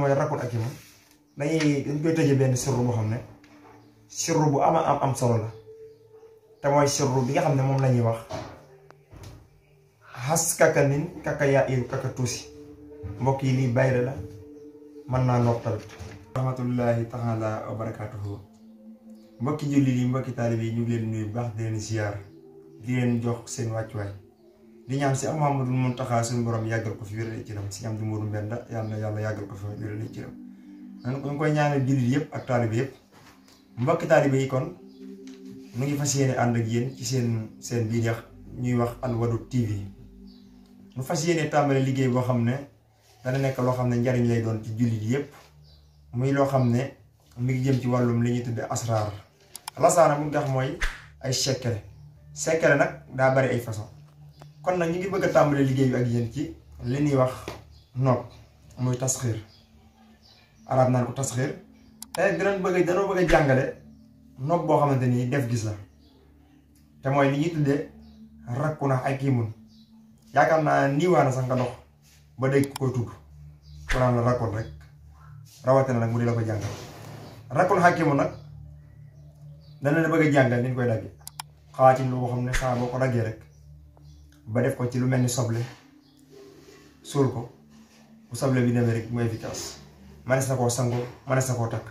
mooy rakkul hakim dañ koy tëjee benn sirru boo xam ne sirru bu am solo la te mooy sirru bi nga xam ne moom la ñuy wax xas kaka nin kaka yaa iru kaka tuusi mbokk yi lii bayre la mën naa nopp tamit. rahmatullahi taala wa barakatuhu mbokki jullit yi mbokki taalibe yi ñu ngi leen nuyu bu baax di leen ziar di leen jox seen wàccuwaay di ñaan si Muhammadul Muntaxa suñu borom yàggal ko fi wéral ci ram si am di Moodu Mbenda yàlla yàggal ko fi wéral ci ram ñu koy ñaanal jullit yëpp ak taalibe yëpp mbokki taalibe yi kon mu ngi fas yéene ànd ak yéen ci seen biir yax ñuy wax Al Wadoud TV mu fas yéene tàmbale liggéey boo xam ne dana nekk loo xam ne njariñ lay doon ci jullit yëpp muy loo xam ne mi ngi jëm ci wàllum li ñuy tudde asraar lasaana bu mu tax mooy ay secret nag daa bari ay façon kon nag ñu ngi bëgg a tàmbale liggéey bi ak yéen ci li ñuy wax nopp muy tasxiir arab naan ko tasxiir te danoo bëgg a jàngale nopp boo xamante ni def gis la te mooy li ñuy tuddee rakku na ay kiimun yaakaar naa niiwaana sax nga dox ba dégg ko koy tudd ku naan la rakkul rek rawatina nag mu di la ko jàngal rakkul hakimu nag dana la bëgg a jàngal ni ñu koy daggee xawaatim lu boo xam ne saa boo ko daggee rek ba def ko ci lu mel ni soble suul ko bu soble bi demee rek mu efficace manes na koo sango manes na koo takk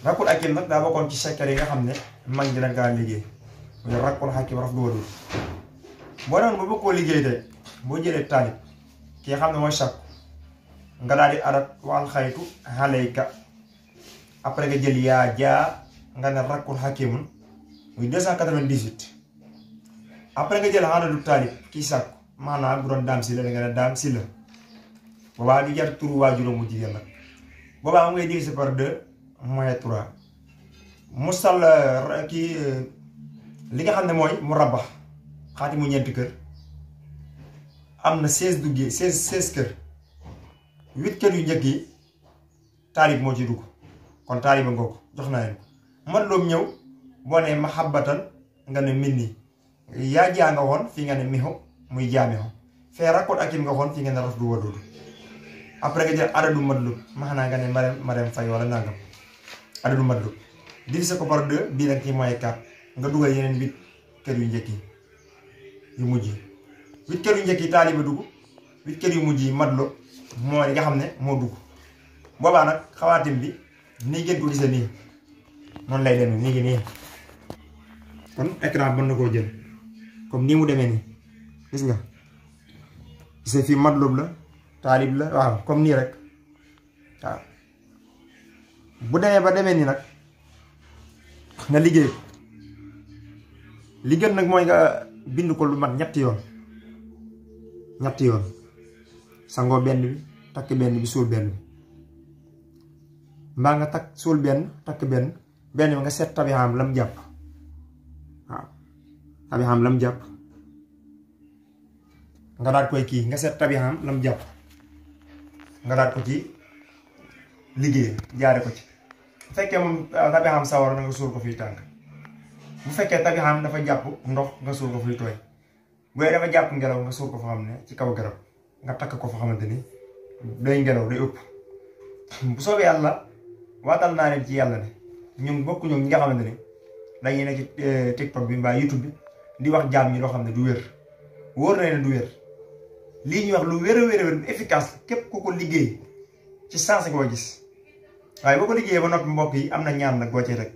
rakkul hakim nag daa bokkoon ci secret yi nga xam ne mag ñi dañ kaa liggéey muy rakkul hakim raf du wadul boo demoon ba bëgg koo liggéey tey boo jëlee taalib ki xam ne mooy sàkku nga daal di adat wal xaytu xaleyka après nga jël yaa jaa nga ne rakkul hakimun muy 298 après nga jël xanadu taalib kii sàkku maanaam bu doon daam si la nga ne daam si la boobaa di jar turu waajuram mu jigéen nag boobaa mu ngay diviser par 2 moins 3 musal kii li nga xam ne mooy mu rabax xaati mu ñeenti kër am na 16 duggee 16 kër 8 kër yu njëkk yi taalib moo ci dugg kon taaliba nga ko jox naa leen ko mat loom ñëw boo ne mahabbatan nga ne minni yaa jaa nga woon fii nga ne mihu muy jaamixu fee rakkul hakim nga woon fii nga ne raf du wadudu après nga jël adadu madlub maxanaa nga ne marem fay wala nangam adadu madlub diviser ko par 2 bii nag ci mooy 4 nga dugal yeneen 8 kër yu njëkk yi yu mujj yi 8 kër yu njëkk yi taaliba dugg 8 kër yu mujj yi madlub moo li nga xam ne moo dugg boobaa nag xawaatim bi nii ngeen ko gisee nii noonu lay demee nii ngi nii kon écran mën na koo jël comme nii mu demee nii gis nga gisee fii madlub la taalib la waaw comme nii rek waaw bu demee ba demee nii nag nga liggéey li gën nag mooy nga bind ko lu mat ñetti yoon sangoo benn bi takk benn bi suul benn bi mbaa nga takk suul benn takk benn bi nga seet tabixaam lam jàpp waaw tabixaam lam jàpp nga daat koy kii nga seet tabixaam lam jàpp nga daat ko ci liggéey jaare ko ci bu fekkee moom tabixaam sawar na nga suul ko fiy tànk bu fekkee tabixaam dafa jàpp ndox nga suul ko fiy tooy bu dee dafa jàpp ngelaw nga suul ko fa xam ne ci kaw garab nga takk ko fa xamante ni day ngelaw day ëpp bu soobee yàlla waatal naa leen ci yàlla ne ñun bokk ñoom ñi nga xamante ni dañuy ne ci TikTok bi mbaa YouTube bi di wax jaam ñi loo xam ne du wér wóor na ne du wér lii ñuy wax lu wér a wér efficace képp ku ko liggéey ci sens koo gis waaye boo ko liggéeyee ba noppi mbokk yi am na ñaan nag goo ci rek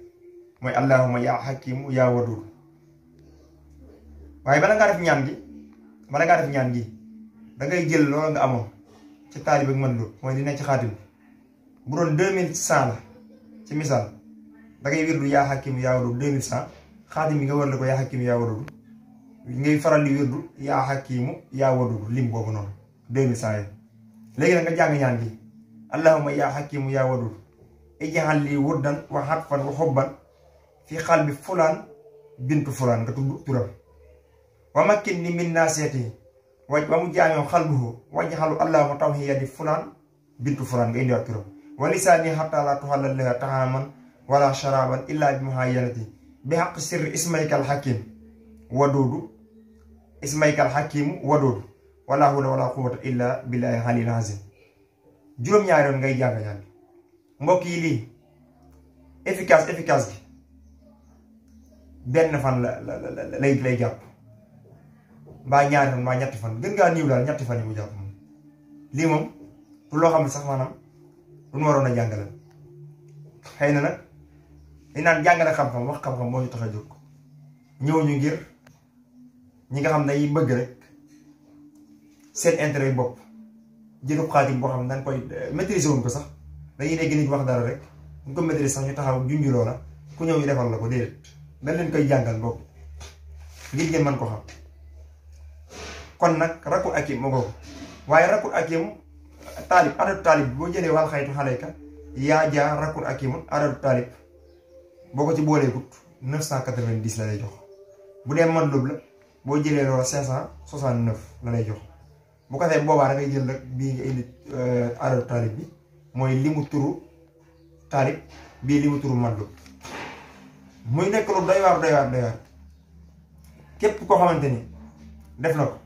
mooy allahumma yaa hakimu yaa wadud waaye bala ngaa def ñaan gi dangay jël loolu nga amoon ci taalib ak mën lu mooy di nekk ci xaatim bu doon 2100 la ci misaal dangay wirdu yaa hakimu yaa wadud 2100 xaatim bi nga war la ko yaa hakimu yaa wadud ngay faral di wirdu yaa hakimu yaa wadud lim boobu noonu 2100 yi léegi nag nga jàng ñaan gi allahumma yaa hakimu yaa wadud ij'al lii wuddan wa hatfan wa hubban fi qalbi fulaan bintu fulaan nga tudd turam wa makkin ni min naasiyati wa mu jaañoo xalbuhu waj'alu allahumma tawhiyati fulaan bintu fulaan nga indiwaat turam wa lisaani hatta la tuhalla laha tahaman wala sharaban illa bi muhayyanati bi haqq sirri ismaykal hakim wadudu ismaykal hakimu wadudu wala hawla wala quwwata illa billahi aliyil azim juróom-ñaari yoon ngay jàng mbokk yi lii efficace bi benn fan lay jàpp mbaa ñaari fan mbaa ñetti fan gën ngaa niiw daal ñetti fan yi mu jàpp moom lii moom du loo xam ne sax maanaam lu nu waroon a jàngale xëy na nag li naan jàngale xam-xam wax xam-xam moo ñu tax a jóg ñëw ñu ngir ñi nga xam ne dañuy bëgg rek seen intérêt bopp jëlu xaatim boo xam ne dañ koy maîtriser wuñ ko sax dañuy dégg nit wax dara rek ñu ko maîtriser sax ñu taxaw junj loola ku ñëw ñu defal la ko déedéet dañ leen koy jàngal bopp ngir ngeen mën ko xam kon nag rakul akim moo ko waaye rakul akim taalib adadu taalib boo jëlee wal xaytu xaleyka yaa jaa rakul akimun adadu taalib boo ko ci booleekut 990 la lay jox bu dee man lub la boo jëlee loolu 569 la lay jox bu ko defee boobaa da ngay jël rek bii nga indi adadu taalib bi mooy limu turu taalib bii limu turu man lub muy nekk lu doy waar képp koo xamante ni def na ko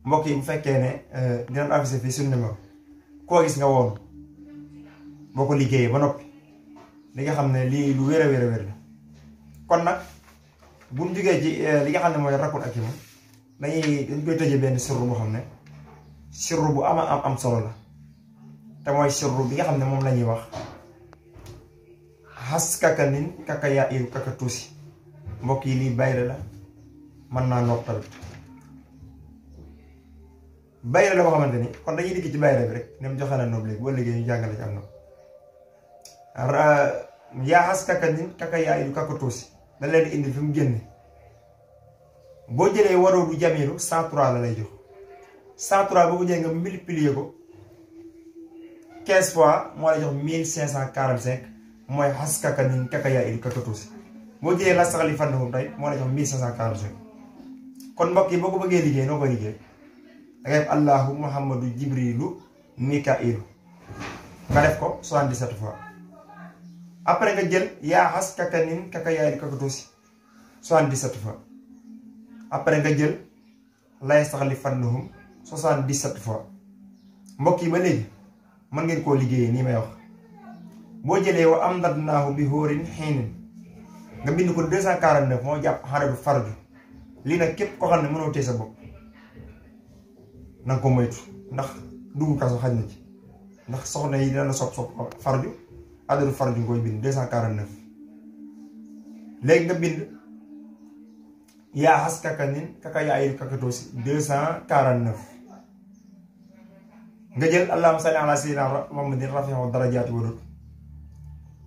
mbokk yi bu fekkee ne dinañ affiché fii suñu numéro koo gis nga woon boo ko liggéeyee ba noppi li nga xam ne lii lu wér la kon nag bu ñu jógee ci li nga xam ne mooy rakul akim dañ koy tëjee benn sirru boo xam ne sirru bu am solo la te mooy sirru bi nga xam ne moom la ñuy wax xas kaka nin kaka yaa iru kaka tuusi mbokk yi lii bayre la mën naa nopp tamit bayre la boo xamante ni kon dañuy dikk ci bayre bi rek nem joxe na noob léegi boo liggéey ñu jàngale ci am na yaa xas kaka nin kaka yaa iru kaka tuusi dañ leen indi fi mu génne boo jëlee waroo du jamilu 103 la lay jox 103 boo ko jëlee nga multiplier ko 15 fois moo lay jox 1545 mooy xas kaka nin kaka yaa iru kaka tuusi boo jëlee la saxali fan moom tey moo lay jox 1545 kon mbokk yi boo ko bëggee liggéey noo koy liggéey da ngay def allahu muhammadu jibrilu mikailu nga def ko 77 fois après nga jël yaa xas kaka nin kaka yaa iru kaka tuusi 77 fois après nga jël lay saxali fannahum 77 fois mbokk yi ba léegi mën ngeen koo liggéeyee nii may wax boo jëlee wa am dadnaahu bi hóorin xiinin nga bind ko 249 moo jàpp xaradu farju lii nag képp koo xam ne mënoo tee sa bopp na nga ko moytu ndax dugg kaso xaj na ci ndax soxna yi dina la sopp farju adadu farju nga koy bind 249 léegi nga bind yaa xas kaka nin kaka yaa iru kaka tuusi 249 nga jël allahumma salli ala sayyidina muhammadin rafi'u darajaati wadud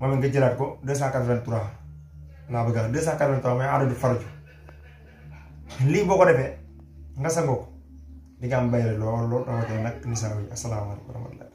moom nga jëlaat ko 283 laa bëgg a 283 mooy adadu farju lii boo ko defee nga sangoo ko di nga am bayre lool rawatina nag nisaa yi asalaamaaleykum wa rahmatulah